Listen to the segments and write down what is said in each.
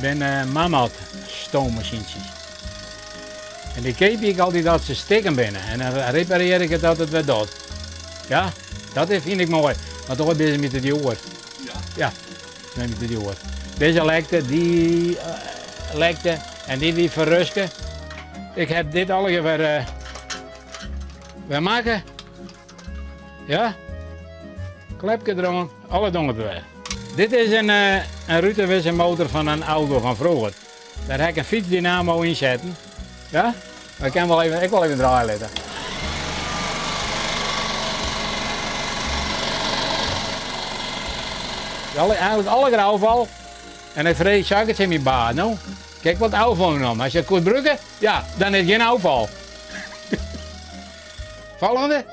binne Mamod stoommasjyntsjes. En dy keapje ik altyd as se stikken binne en dan reparearje ik it dat it wer docht. Ja, dat fyn ik moai, want oars binne se my te djoer. Ja, binne my te djoer. Dizze lekte, dy lekte en dy wie ferrustke. Ik ha dit allegear wer, wer makke. Ja, klepke deroan, alle docht wer. Dit is in, in rutenwissermotor fan in auto fan froeger. Dêr ha ik in fytsdynamo yn setten. Ja, mar ik kin wol even, ik wol even draaie litte. Eigenlik allegear ôffal. En ik freegje sa ik it tsjin myn baas, no, kin ik wat ôffal nommen? Hy sei, koest brûke? Ja, dan is it gjin ôffal. Folgjende?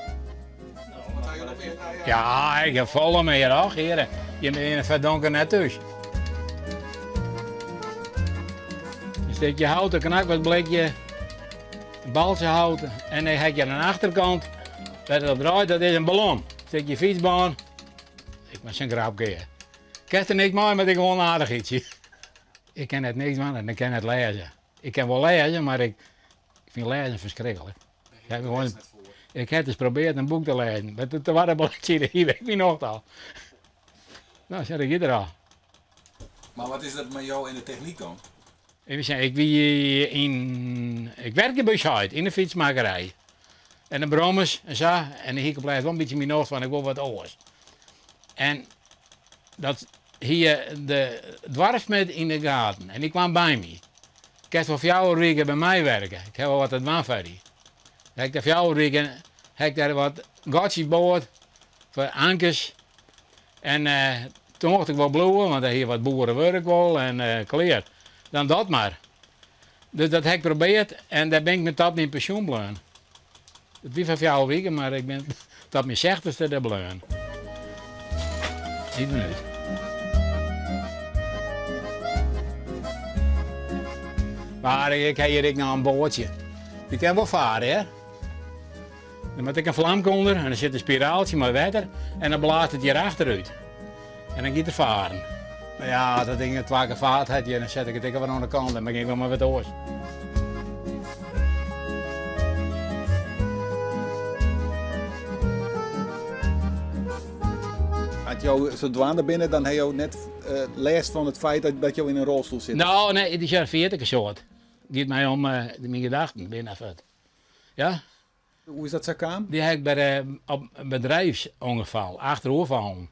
Ja, ik ha folle mear, och heare. Jim binne ferdonken net thús. In stikje hout, in knakworstblikje, in baltsje hout en dan ha ik hjir oan de achterkant, wêr't it op draait, dat is in ballon. In stikje fytsbân. Ik moat sa'n grapke. Kinst der niks mei, mar it is gewoan in aardichheidsje. Ik kin net niks dwaan en ik kin net lêze. Ik kin wol lêze, mar ik fyn lêzen ferskriklik. Ik ha ris probearre in boek te lêzen, mar de twadde bledside hie ik myn nocht al. No, sa giet er al. Mar wat is dat mei jo en de technyk dan? Even sjen, ik wie yn, ik werke by ús heit yn de fytsmakkerij. En de brommers en sa, en dan hie ik op lêst wol in bytsje myn nocht fan ik wol wat oars. En dat hie de doarpsmid yn de gaten en dy kwam by my. Kinst wol fjouwer wike by my werke, ik ha wol wat te dwaan foar dy. Ha ik der fjouwer wiken ha ik der wat gatsjes board foar ankers. En toen mocht ik wol bliuwe, want hy hie wat boerewurk wol en klear. Dan dat mar. Dus dat ha ik probeard en dêr bin ik mei tot myn pensjoen bleaun. It wie foar fjouwer wiken, mar ik bin tot myn sechtichste dêr bleaun. Ien minuut. Mar ik ha hjir ek noch in boatsje. Dy kin wol fare, hear. Der moat ek in flamke ûnder en der sit in spiraaltsje mei wetter en dan blaast it hjir achterút. En dan giet er faren. Mar ja, as dat ding twa kear faard hat hjir, dan set ik it ek wer oan de kant en dan gean ik wol mei wat oars. As jo sa dwaande binne, dan ha jo net lêst fan it feit dat jo yn in rolstoel sitte? No, nee, it is hjir ferjit ik in soad. It giet my om myn gedachten binne fuort. Ja. Hoe is dat sa kaam? Dy ha ik by de, op in bedrijfsûngefal, achteroer fallen.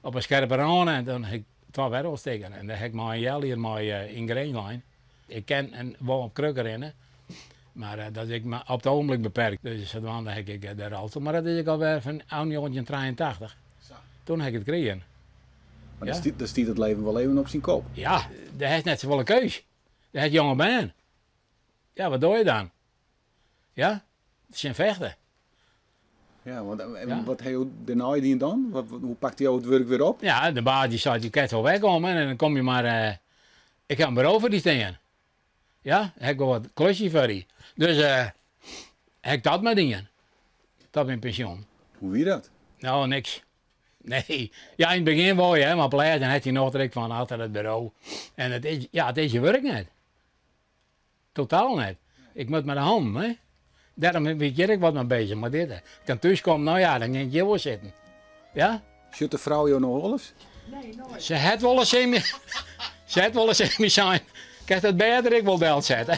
Op in skerpe râne en dan ha ik twa wervels stikken. En dêr ha ik mei in healjier mei yn Grins lein. Ik kin en wol op krukken rinne, mar dat is ek op it ogenblik beperkt. Dus sadwaande ha ik de rolstoel. Mar dat is ek alwer fan njoggentjin trijeentachtich. Toen ha ik it krigen. Mar dan stiet it leven wol even op syn kop. Ja, dêr hast net safolle keus. Dêr hast jonge bern. Ja, wat doe je dan? Ja, tsjin fechte. Ja, want en wat ha jo dêrnei dien dan? Wat, hoe pakte jo it wurk wer op? Ja, de baas dy sei, je kinst wol werkomme en dan kom je mar, ik ha in buro foar dy stean. Ja, ha ik wol wat klusjes foar dy. Dus ha ik dat mar dien, tot myn pensjoen. Hoe wie dat? No, niks. Nee, ja, yn it begjin wol, hear, mar op lêst dan hat je noch direkt fan achter it buro. En it is, ja, it is je wurk net. Totaal net. Ik moat mei de hannen, hè. Dêrom bin ik hjir ek wat mei bezich, mei dit. Ik kan thús komme, no ja, dan gean ik hjir wol sitten. Ja? Sjocht de frou jo noch wolris? Nee, noait. Se hat wolris tsjin my, se hat wolris tsjin my sein, kinst dat bêd der ek wol delsette?